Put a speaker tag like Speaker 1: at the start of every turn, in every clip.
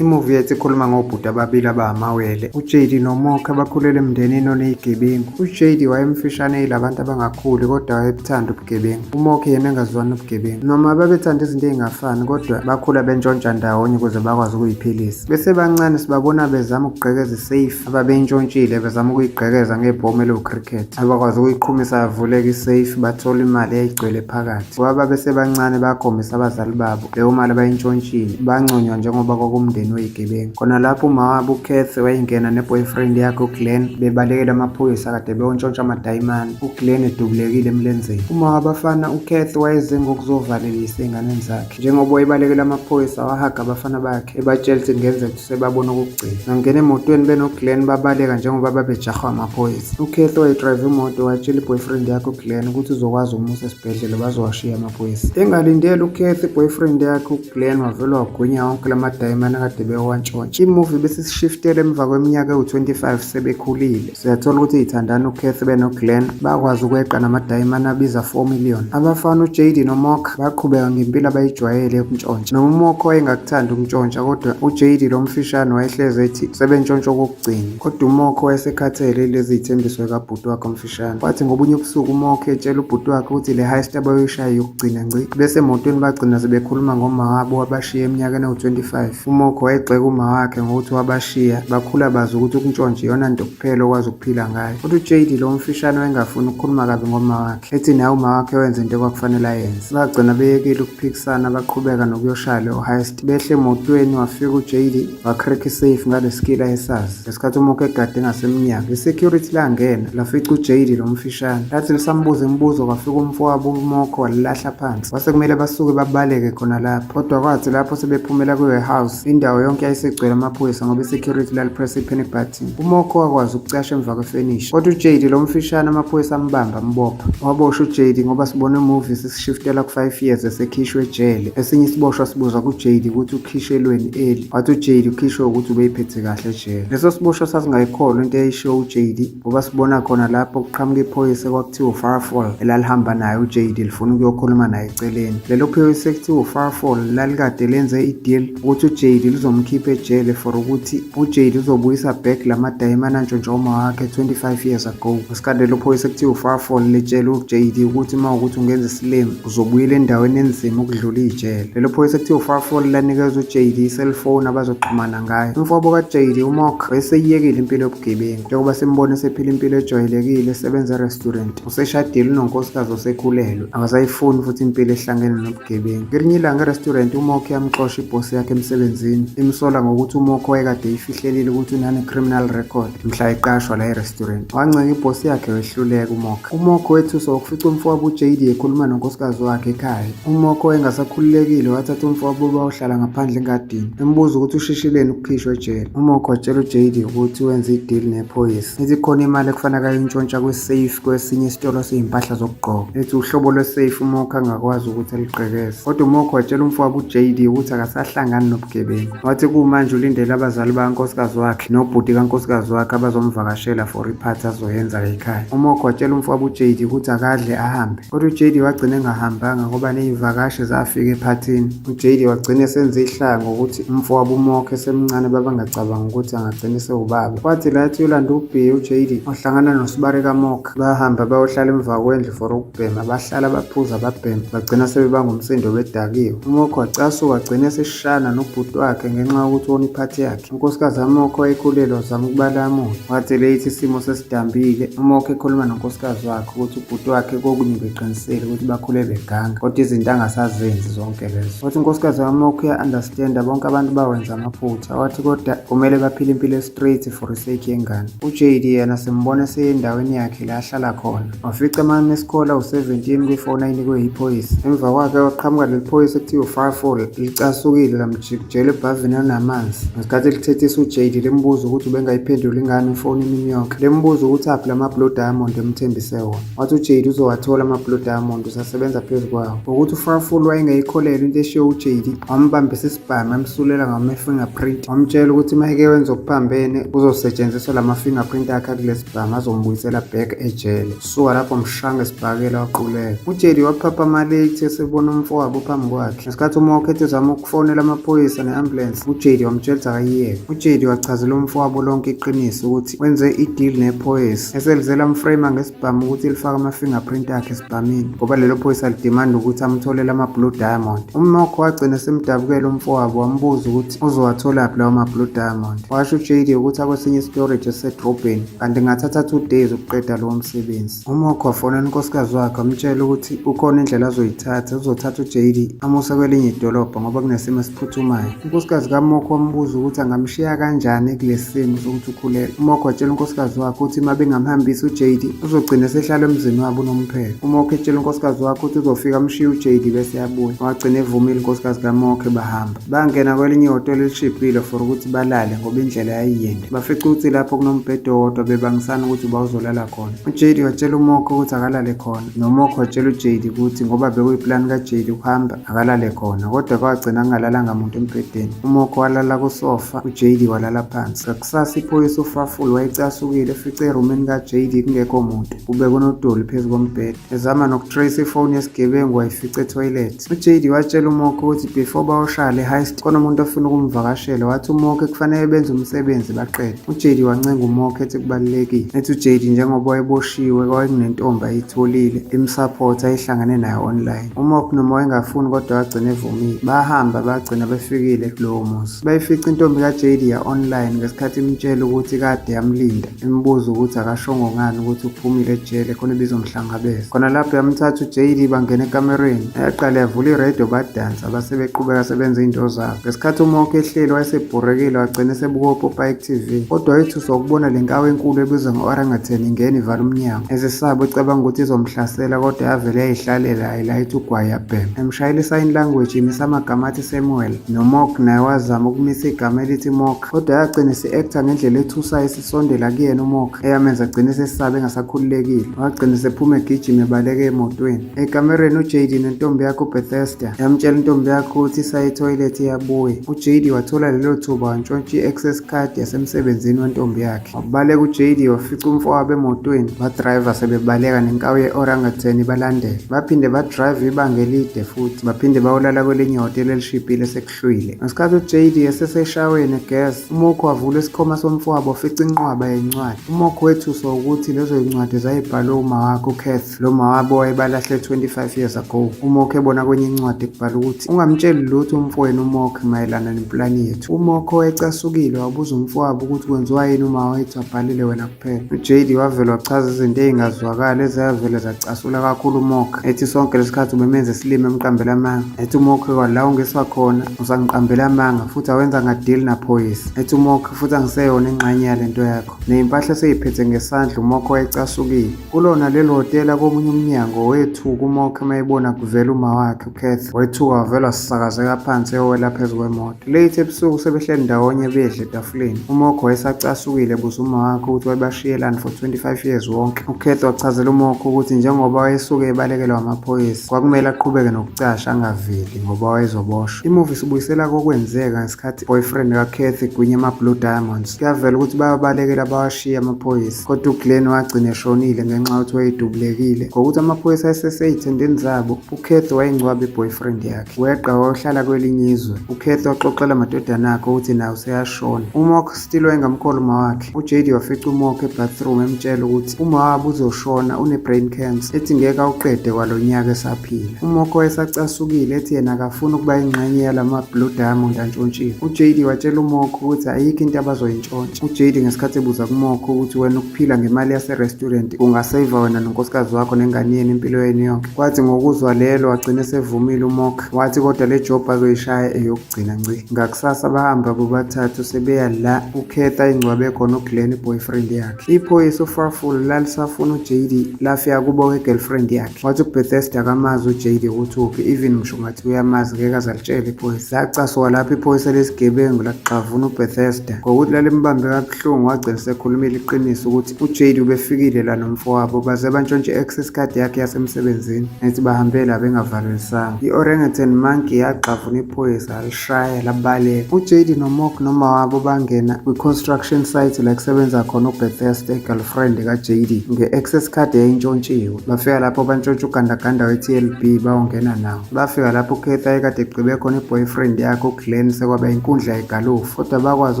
Speaker 1: Imuvi yethu ikhuluma ngobhuti ababili abamawele, uJD noMokha, abakhulele emndenini onezigebengu. UJD wayemfishane yilabantu abangakhuli kodwa wayebuthanda ubugebengu. UMokha yena engazwani nobugebengu. Noma babethanda izinto ezingafani kodwa bakhula bentshontsha ndawonye ukuze bakwazi ukuyiphilisa. Besebancane sibabona bezama ukugqekeza isafe ababeyintshontshile, bezama ukuyigqekeza ngebhomu eliwu-cricket. Abakwazi ukuyiqhumisa yavuleka isafe, bathola imali eyayigcwele phakathi. Ngoba babesebancane bakhombisa abazali babo leyo mali abayintshontshile, banconywa njengoba kwakumndeni weyigebengu. Khona lapho uma wabo uCath wayengena ne-boyfriend yakhe uGlenn, bebalekela amaphoyisa kade beyontshontsha amadayimane, uGlenn edubulekile emlenzeni. Uma wabafana uCath wayeze ngokuzovalelisa ey'nganeni zakhe. Njengoba wayebalekela amaphoyisa, wahaga abafana bakhe ebatshela ukuthi kungenzeka ukuthi sebabona okokugcina. Bangena emotweni benoGlenn babaleka njengoba babejahwa amaphoyisa. UCath wayedrayiva imoto watshela i-boyfriend yakhe uGlenn ukuthi uzokwazi ukumusa esibhedlela, bazowashiya amaphoyisa. Engalindele uCath, i-boyfriend yakhe uGlenn wavele wagwinya wonke lamadayimane akade bewantshontsha. Imuvi bese sishiftele emva kweminyaka ewu-25 sebekhulile. Siyathola ukuthi iy'thandani uCath benoGlenn bakwazi ukweqa namadayimane abiza 4 million. Abafana uJD noMok baqhubeka ngempilo abayijwayele yokuntshontsha. Noma uMok wayengakuthandi ukuntshontsha kodwa uJD lo mfishane wayehlezi ethi sebentshontsha okokugcina. Kodwa uMok wayesekhathele lezi zithembiso kabhuti wakhe omfishane. Kwathi ngobunye ubusuku uMok etshela ubhuti wakhe ukuthi le heist abayoyishaya yokugcina ngci. Bese emotweni bagcina sebekhuluma ngoma wabo wabashiya eminyakeni ewu-25. UMokho wayegxeka uma wakhe ngokuthi wabashiya bakhula bazi ukuthi ukuntshontsha iyona nto kuphela okwazi ukuphila ngayo. Kodwa uJD lo mfishane wayengafuni ukukhuluma kabi ngoma wakhe, ethi naye uma wakhe wenza into ekwakufanele ayenze. Bagcina beyekile ukuphikisana baqhubeka nokuyoshaya leyo heist. Behle emotweni wafika uJD wacrack isafe ngale skill ayesazi. Ngesikhathi uMokho egade ngasemnyango, i-security langena lafica uJD lo mfishane. Lathi lisambuza imibuzo kwafika umfowabo uMokho walilahla phansi. Kwase kumele basuke babaleke khona lapho. Kodwa kwathi lapho sebephumela kwi-warehouse, indawo yonke yayisigcwele amaphoyisa ngoba i-security lalipress i-panic button. UMokho wakwazi ukucasha emva kwefenisha. Kodwa uJD lo mfishane amaphoyisa ambamba ambopha. Waboshwa uJD ngoba sibone imuvi sisishiftela ku-5 years esekhishwe ejele. Esinye isiboshwa sibuza kuJD ukuthi ukhishelweni early. Wathi uJD ukhishwe ukuthi ubeyiphethe kahle ejele. Leso siboshwa sasingayikholwa into eyayishiwo uJD ngoba sibona khona lapho kuqhamuka iphoyisa ekwakuthiwa uFarfall elalihamba naye uJD lifuna ukuyokhuluma naye eceleni. Lelo phoyisa ekuthiwa uFarfall lalikade lenze i-deal ukuthi uJD lizomkhipha ejele for ukuthi uJD uzobuyisa back lamadayimane antshontsha uma wakhe 25 years ago. Ngesikhathi lelo phoyisa ekuthiwa uFarfall litshela uJD ukuthi uma ukuthi ungenza isilima uzobuyela endaweni enzima ukudlula ijele. Lelo phoyisa ekuthiwa uFarfall lanikeza uJD i-cellphone abazoxhumana ngayo. Umfowabo kaJD uMok wayeseyiyekile impilo yobugebengu njengoba simbona esephila impilo ejwayelekile esebenza e-restaurant. Useshadile, unonkosikazi osekhulelwe, akasayifuni futhi impilo ehlangene nobugebengu. Ngelinye ilanga e-restaurant uMok yamxosha ibhosi yakhe emsebenzini, imsola ngokuthi uMok wayekade eyifihlelile ukuthi unane-criminal record mhla eqashwa la e-restaurant. Wancenga ibhosi yakhe wehluleka uMok. UMok wethuswa ukufica umfowabo uJD ekhuluma nonkosikazi wakhe ekhaya. UMok wayengasakhululekile wathatha umfowabo bayohlala ngaphandle engadini, embuza ukuthi usheshileni ukukhishwa ejele. UMok watshela uJD ukuthi wenze i-deal nephoyisa. Ethi khona imali ekufanele ayintshontsha kwi-safe kwesinye isitolo sezimpahla zokugqoka. Ethi uhlobo lwe-safe uMok angakwazi ukuthi aligqekeze. Kodwa uMok watshela umfowabo uJD ukuthi akasahlangani nobugebengu. Wathi kumanje ulindele abazali bakankosikazi wakhe nobhuti kankosikazi wakhe abazomvakashela for iphathi azoyenza ekhaya. UMok watshela umfowabo uJD ukuthi akadle ahambe. Kodwa uJD wagcina engahambanga ngoba nezivakashi zafika ephathini. UJD wagcina esenza ihlaya ngokuthi umfowabo uMok esemncane babengacabanga ukuthi angagcina esewubaba. Kwathi la ethi uyolanda ubhiya uJD wahlangana nosibari kaMok. Bahamba bayohlala emva kwendlu for ukubhema, bahlala baphuza babhema, bagcina sebebanga umsindo bedakiwe. UMok wacasuka wagcina eseshana nobhuti wakhe ngenxa yokuthi wona iphathi yakhe. Unkosikazi kaMok wayekhulelwe wazama ukubalamula. Wathi late isimo sesidambile, uMok ekhuluma nonkosikazi wakhe ukuthi ubhuti wakhe kokunye ubeqinisile ukuthi bakhule beganga kodwa izinto angasazenzi zonke lezo. Wathi unkosikazi kaMok uya-understanda bonke abantu bawenza amaphutha, wathi kodwa kumele baphile impilo e-straight for isake yengane. UJD yena simbona eseyendaweni yakhe la ahlala khona. Wafica ama-missed call awu-17 kwifoni ayinikwe yiphoyisa. Emva kwakhe waqhamuka leli phoyisa ekuthiwa uFarfall licasukile lamjikijela ebhavini enamanzi. Ngesikhathi lithethisa uJD limbuza ukuthi ubengayiphenduli ingane ifoni imini yonke. Limbuza ukuthi aphi lama-blue diamond emthembise wona. Wathi uJD uzowathola ama-blue diamond usasebenza phezu kwawo. Ngokuthi uFarfall wayengayikholelwa into eshiwo uJD, wambambisa isibhamu emsulela ngama-fingerprint. Wamtshela ukuthi uma eke wenza okuphambene kuzosetshenziswa lama-fingerprint akhe akulesibhamu azombuyisela back ejele. Suka lapho mshanga esibhakela waquleka. UJD waphapha ama-late esebona umfowabo phambi kwakhe. Ngesikhathi uMokhe ethi uzama ukufonela amaphoyisa ne-ambulance, nonsense. UJD wamtshela ukuthi akayiyeke. UJD wachazela umfowabo lonke iqiniso ukuthi wenze i-deal nephoyisa eselize lamframe ngesibhamu ukuthi lifake ama-fingerprint akhe esibhamini ngoba lelo phoyisa lidimanda ukuthi amtholele ama-blue diamond. UMokho wagcina semdabukela umfowabo wambuza ukuthi uzowatholaphi lawo ma-blue diamond. Washo uJD ukuthi akwesinye istorage esisedrobheni kanti ngathatha 2 days ukuqeda lowo msebenzi. UMokho wafonela unkosikazi wakhe wamtshela ukuthi kukhona indlela azoyithatha, uzothatha uJD amuse kwelinye idolobha ngoba kunesimo esiphuthumayo. Unkosikazi kaMokho wambuza ukuthi angamshiya kanjani kulesi simo sokuthi ukhulelwe. UMokho watshela unkosikazi wakhe ukuthi uma bengamhambisi uJD uzogcina esehlala emzini wabo unomphelo. UMokho etshela unkosikazi wakhe ukuthi uzofika amshiye uJD bese yabuya. Wagcina evumile unkosikazi kaMokho bahamba. Bangena kwelinye ihhotela elishibhile for ukuthi balale ngoba indlela yayiyinde. Bafica ukuthi lapho kunombhede owodwa bebangisana ukuthi uba uzolala khona. UJD watshela uMokho ukuthi akalale khona. NoMokho watshela uJD ukuthi ngoba bekuyiplani kaJD ukuhamba akalale khona kodwa kwagcina kungalalanga muntu embhedeni. UMokho walala kusofa, uJD walala phansi. Ngakusasa iphoyisa uFaful wayecasukile efice erumini kaJD kungekho muntu. Kube kunodoli phezu kombhede. Ezama nokutrace ifoni yesigebengu wayifica ethoyilethi. UJD watshela uMokho ukuthi before bayoshaya le heist khona umuntu ofuna ukumvakashela. Wathi uMokho kufanele benze umsebenzi baqede. UJD wancenga uMokho ethi kubalulekile. Ethi uJD njengoba wayeboshiwe kwakunentombi ayitholile imsupport ayihlangane nayo online. UMokho noma wayengafuni kodwa wagcina evumile. Bahamba bagcina befikile kulowo muzi. Bayifica intombi kaJD ya-online ngesikhathi imtshela ukuthi kade yamlinda. Imbuza ukuthi akashongo ngani ukuthi uphumile ejele khona ibizomhlangabeza. Khona lapho yamthatha uJD bangena ekamerweni. Yaqala yavula iradio badansa base beqhubeka sebenza izinto zabo. Ngesikhathi uMokho ehleli wayesebhorekile wagcina esebuka opopayi ku-TV. Kodwa wayethuswa ukubona le nkawu enkulu ebizwa nge-orangutan ingena ivala umnyango. Ezesaba ucabanga ukuthi izomhlasela kodwa yavele yayihlalela ayilayithi ugwayi yabhema. Emshayela i-sign language imisa amagama athi Samuel noMok naye wazama ukumisa igama elithi Mok kodwa yagcina isi-actor ngendlela ethusayo isisondela kuyena uMok eyamenza agcine esesaba engasakhululekile. Wagcina sephuma egijima ebaleka emotweni. Ekamereni uJD nentombi yakhe uBethesda yamtshela intombi yakhe ukuthi isaye ethoyilethi iyabuya. UJD wathola lelo thuba wantshontsha i-access card yasemsebenzini wentombi yakhe. Wabaleka uJD wafica umfowabo emotweni badrayiva sebebaleka nenkawu ye-orangutan ibalandela. Baphinde badrayiva ibanga elide futhi baphinde bayolala kwelinye ihhotela elishibhile sekuhlwile. Ngesikhathi uJD eseseshaweni egeza, uMokho wavula isikhwama somfowabo wafica inqwaba yencwadi. UMokho wethuswa ukuthi lezo zincwadi zayibhalwe uma wakhe uCath, lo ma wabo wayebalahle 25 years ago. UMokho ebona kwenye incwadi kubhala ukuthi ungamtsheli lutho umfowenu uMokho mayelana neplani yethu. UMokho wayecasukile wabuza umfowabo ukuthi kwenziwa yini uma wethu abhalile wena kuphela. UJD wavele wachaza izinto ey'ngazwakali ezavele zacasula kakhulu uMokho. Ethi sonke lesikhathi ubemenza isilima emqambela amanga. Ethi uMokho kwala ungiswa khona usangiqambela amanga futhi awenza ngadili naphoyisa. Ethi uMokho futhi angiseyona ingxenye yalento yakho. Ney'mpahla eseyiphethe ngesandla uMokho wayecasukile. Kulona lelo hhotela komunye umnyango wethuka uMokho uma ebona kuvela uma wakhe uCath. Wethuka wavela wasakazeka phansi ewela phezu kwemoto. Late ebusuku sebehleli ndawonye bedle etafuleni. UMokho wayesacasukile ebuza uma wakhe ukuthi wayebashiyelani for 25 years wonke. UCath wachazela uMokho ukuthi njengoba wayesuke ebalekelwa amaphoyisa kwakumele aqhubeke nokucasha angaveli ngoba wayezoboshwa. Imuvi isibuyisela kokwenzeka ngesikhathi boyfriend kaCath egwinya ama-Blue Diamonds. Kuyavela ukuthi bayabalekela bawashiya amaphoyisa kodwa uGlenn wagcina eshonile ngenxa yokuthi wayedubulekile. Ngokuthi amaphoyisa ayesesey'thendeni zabo, uCath wayingcwaba i-boyfriend yakhe. Weqa wayohlala kwelinye izwe. UCath waxoxela amadodana akhe ukuthi naye useyashona. UMok still wayengamkholwa uma wakhe. UJD wafica uMok ebathroom emtshela ukuthi uma wabo uzoshona une-brain cancer ethi ngeke awuqede kwalo nyaka esaphila. UMok wayesacasukile ethi yena akafuni ukuba ingxenye yalama-blue diamond antshontshiwe. UJD watshela uMok ukuthi ayikho into abazoyintshontsha. UJD ngesikhathi ebuza kuMok ukuthi wena ukuphila ngemali yase-restaurant ungaseyiva wena nonkosikazi wakho nengane yenu impilo yenu yonke. Kwathi ngokuzwa lelo wagcina esevumile uMok wathi kodwa le job azoyishaya eyokugcina ngci. Ngakusasa bahamba bobathathu sebeya la uCath ayingcwabe khona uGlenn i-boyfriend yakhe. Iphoyisa uFaful lalisafuna uJD lafika kubo ke-girlfriend yakhe. Wathi uBethesda akamazi uJD ukuthi uphi even ngisho ngathi uyamazi ngeke azalitshele iphoyisa. Lacasuka lapho iphoyisa lesigebengu laxavuna uBethesda ngokuthi lalimbambe kabuhlungu wagcina sekhulumile iqiniso ukuthi uJD ubefikile la nomfowabo baze bantshontshe i-access card yakhe yasemsebenzini nethi bahambe la bengavalelisanga. I-orangutan monkey yaxavuna iphoyisa alishaya labaleka. UJD noMok noma wabo bangena kwi-construction site la kusebenza khona uBethesda i-girlfriend kaJD nge-access card eyayintshontshiwe. Bafika lapho bantshontsha ugandaganda we-TLB bawungena nawo. Bafika lapho uCath ayekade egqibe khona i-boyfriend yakhe uGlenn. Glen sekwaba inkundla yegalufu, kodwa bakwazi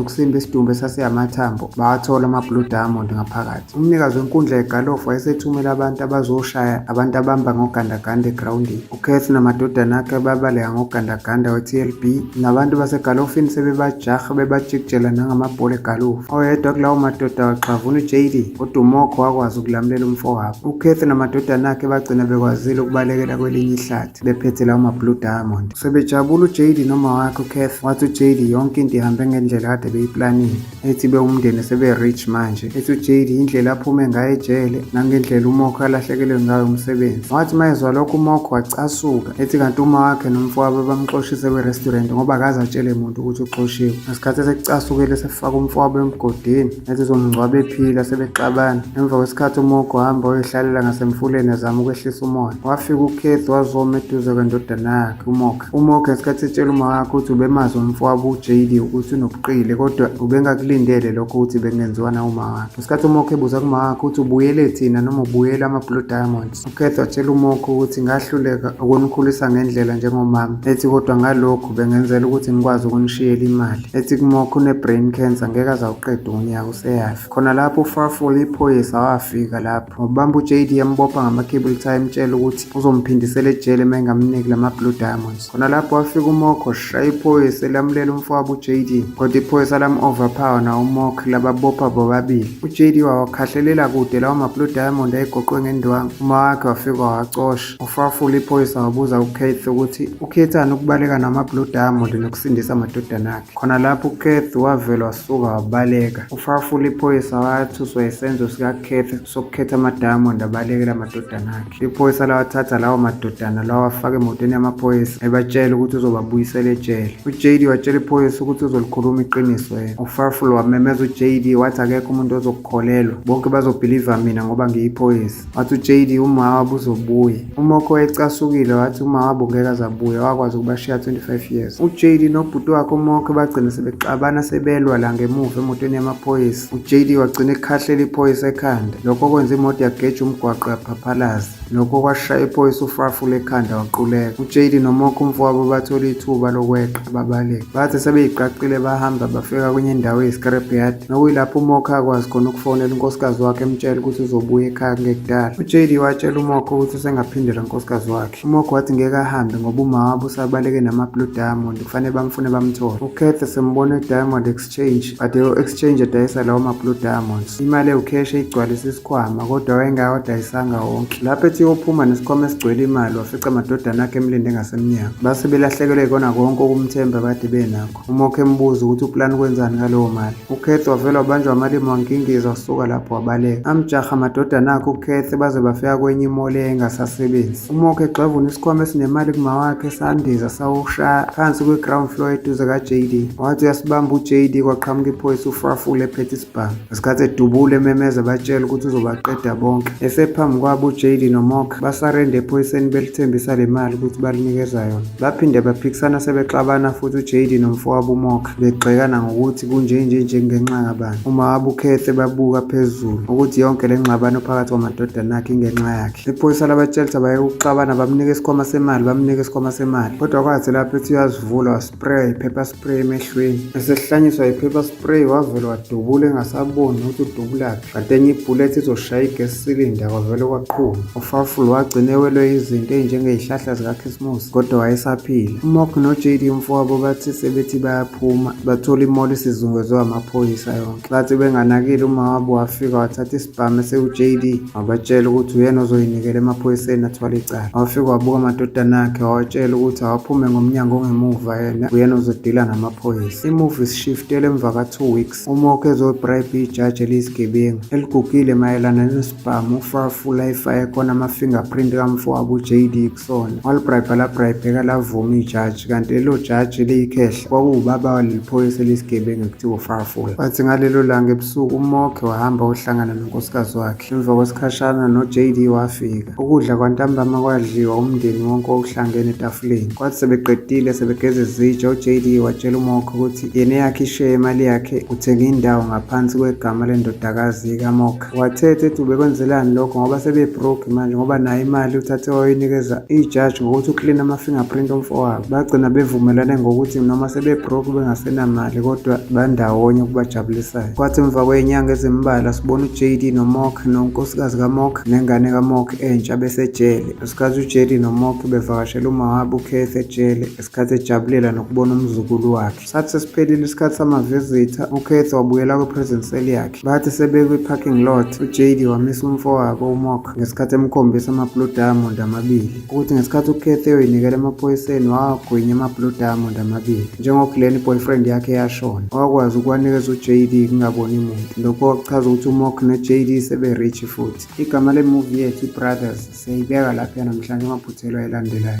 Speaker 1: ukusimba isidumbu esasiyamathambo, bawathola ama-Blue Diamond ngaphakathi. Umnikazi wenkundla yegalofu wayesethumela abantu abazoshaya abantu abamba ngogandaganda egrawundini. UKeith namadodana akhe babaleka ngogandaganda we-TLB nabantu basegalofini sebebajaha bebajikijela nangamabhola egalufu. Oyedwa kulawo madoda waxavuna uJD, kodwa uMokho wakwazi ukulamulela umfowabo. UKeith namadodana akhe bagcina bekwazile ukubalekela kwelinye ihlathi bephethe lawo ma-Blue Diamond. Sebejabula uJD noma wakhe uKeith, wathi uJD yonke into ihambe ngendlela kade beyiplanile. Ethi bewumndeni sebe-rich manje. Ethi uJD indlela aphume ngayo ejele nangendlela uMokho alahlekelwe ngayo umsebenzi. Wathi uma ezwa lokho uMokho wacasuka. Ethi kanti uma wakhe nomfowabo bamxoshise kwi-restaurant ngoba akaze atshele muntu ukuthi uxoshiwe. Ngesikhathi esecasukile sefaka umfowabo emgodini, ethi uzomngcwaba ephila sebexabana. Emva kwesikhathi uMokho wahamba wayohlalela ngasemfuleni ezama ukwehlisa umoya. Wafika uKeith wazoma eduze kwendodana yakhe uMokho. UMorgan ngesikhathi etshela uma wakhe ukuthi ubemazi umfowabo uJD ukuthi unobuqili kodwa ubengakulindele lokho ukuthi bekungenziwa nawuma wakhe. Ngesikhathi uMokhe ebuza kuma wakhe ukuthi ubuyele thina noma ubuyele ama-Blue Diamonds, uKeith watshela uMokhe ukuthi ngahluleka ukunikhulisa ngendlela njengomama, ethi kodwa ngalokhu bengenzela ukuthi ngikwazi ukunishiyela imali. Ethi kuMokhe une-brain cancer ngeke aze awuqede unyaka useyafa. Khona lapho uFaful iphoyisa wafika lapho wabamba uJD embopha ngama-cable tie emtshela ukuthi uzomphindisela ejele uma engamniki lama-Blue Diamonds. Khona lapho wafika uMokho shaya iphoyisa elamulela umfowabo uJD, kodwa iphoyisa lam-overpower nawo uMokho lababopha bobabili. UJD wawakhahlelela kude lawo ma-Blue Diamond ayegoqwe ngendwangu. Uma wakhe wafika wawacosha. UFaful iphoyisa wabuza uKeith ukuthi ukhethani ukubaleka nama-Blue Diamond nokusindisa amadodana akhe. Khona lapho uKeith wavele wasuka wabaleka. UFaful iphoyisa wathuswa isenzo sikaKeith sokukhetha ama-diamond abalekela amadodana akhe. Iphoyisa lawathatha lawo madodana lawafaka emotweni yamaphoyisa ebatshela ukuthi uzobabuyisela ejele. UJD watshela iphoyisa ukuthi uzolikhuluma iqiniso yena. UFaful wamemeza uJD wathi akekho umuntu ozokukholelwa, bonke bazobhiliva mina ngoba ngiyiphoyisa. Wathi uJD uma wabo uzobuya. UMokho wayecasukile wathi uma wabo ngeke azabuya wakwazi ukubashiya 25 years. UJD nobhuti wakhe uMokho bagcina sebexabana sebelwa la ngemuva emotweni yamaphoyisa. UJD wagcina ekhahlela iphoyisa ekhanda. Lokho kwenza imoto yageja umgwaqo yaphaphalaza. Lokho kwashaya iphoyisa uFafula ekhanda waquleka. UJD noMokho umfowabo bathola ithuba lokweqa babaleka. Bathi sebeyiqaqile bahamba bafika kwenye indawo eyi-scrap yard nokuyilapho uMokho akwazi khona ukufonela unkosikazi wakhe emtshela ukuthi uzobuya ekhaya kungekudala. UJD watshela uMokho ukuthi usengaphindela unkosikazi wakhe. UMokho wathi ngeke ahambe ngoba uma wabo usabaleke nama-Blue Diamond kufanele bamfune bamthole. UKeith sembona e-Diamond Exchange but leyo exchange edayisa lawo ma-Blue Diamonds. Imali ewukheshi eyigcwalisa isikhwama kodwa wayengawadayisanga wonke. Lapho ethi uyophuma nesikhwama esigcwele imali wafica amadodana akhe emlinde ngasemnyango. Base belahlekelwe yikona konke ukumthemba kade benakho. UMokhe embuza ukuthi uplani ukwenzani ngaleyo mali. UKeith wavele wabanjwa amalimi wankingiza wasuka lapho wabaleka. Amjaha amadodana akhe uKeith baze bafika kwenye imoli eyayingasasebenzi. UMokhe egxavuna isikhwama esinemali kumawakhe sandiza sawushaya phansi kwi-ground floor eduze ka-JD. Wathi uyasibamba uJD kwaqhamuka iphoyisa uFafule ephethe isibhamu. Ngesikhathi edubula ememeza batshela ukuthi uzobaqeda bonke. Esephambi kwabo uJD noMokhe basarenda ephoyiseni belithembisa le mali ukuthi balinikeza yona. Baphinde baphikisana sebexabana futhi uJD nomfowabo uMokhe begxekana ngokuthi kunjenje nje ngenxa kabani. Uma wabo uKeith babuka phezulu ukuthi yonke le ngxabano phakathi kwamadodana akhe ingenxa yakhe. Iphoyisa labatshela ukuthi abayeke ukuxabana bamnika isikhwama semali bamnika isikhwama semali. Kodwa kwathi lapho ethi uyazivula waspraya i-pepper spray emehlweni. Esehlanyiswa i-pepper spray wavele wadubula engasaboni ukuthi udubulaphi. Kanti enye ibhulethi izoshaya i-gas cylinder kwavele kwaqhuma. UFaful wagcina ewelwe izinto ey'njengezihlahla zikaKhisimusi kodwa wayesaphila. UMok noJD umfowabo bathi sebethi bayaphuma bathola imoli isizungezwe amaphoyisa yonke. Bathi benganakile uma wabo wafika wathatha isibhamu esiwu-JD wabatshela ukuthi uyena ozoyinikela emaphoyiseni athwala icala. Wafika wabuka amadodana akhe wawatshela ukuthi awaphume ngomnyango ongemuva yena uyena ozodila namaphoyisa. Imuvi isishiftele emva ka-2 weeks. UMokhe ezobribe ijaji eliyisigebengu eligugile mayelana nesibhamu uFafula ayifake khona ama-fingerprint kamfowabo uJD kusona. Walibribe labribeka lavuma ijaji kanti lelo jaji liyikhehla kwakuwubaba waleli phoyisa eliyisigebengu ekuthiwa uFafula. Kwathi ngalelo langa ebusuku uMokhe wahamba wayohlangana nonkosikazi wakhe. Emva kwesikhashana noJD wafika. Ukudla kwantambama kwadliwa umndeni wonke owawuhlangene etafuleni. Kwathi sebeqedile sebegeza izitsha, uJD watshela uMokhe ukuthi yena eyakhe isheya imali yakhe uthenga indawo ngaphansi kwegama lendodakazi kaMokhe. Wathetha ethi ubekwenzelani lokho ngoba sebebroke manje ngoba nayo imali uthathe wayoyinikeza ijaji ngokuthi uklina ama-fingerprint omfowabo. Bagcina bevumelane ngokuthi noma sebe-broke bengasenamali kodwa bandawonye okubajabulisayo. Kwathi emva kwey'nyanga ezimbalwa sibona uJD noMock nonkosikazi kaMock nengane kaMock entsha besejele. Ngesikhathi uJD noMock bevakashela umawabo uKeith ejele ngesikhathi ejabulela nokubona umzukulu wakhe. Sathi sesiphelile isikhathi samavizitha, uKeith wabuyela kwi-prison cell yakhe. Bathi sebekwi-parking lot, uJD wamisa umfowabo uMock ngesikhathi emkhombisa ama-blue diamond amabili. Ukuthi ngesikhathi uKeith eyoyinikela emaphoyiseni wawagwinya ama-blue diamond amabili. NjengoGlenn i-boyfriend yakhe yashona, wakwazi ukuwanikeza uJD kungaboni muntu. Lokho kwakuchaza ukuthi uMock noJD sebe-rich futhi. Igama le-movie yethu i-Brothers siyayibeka lapha namhlanje ungaphuthelwa elandelayo.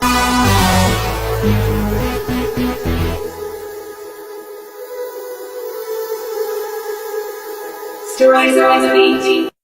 Speaker 2: Stories on the beat.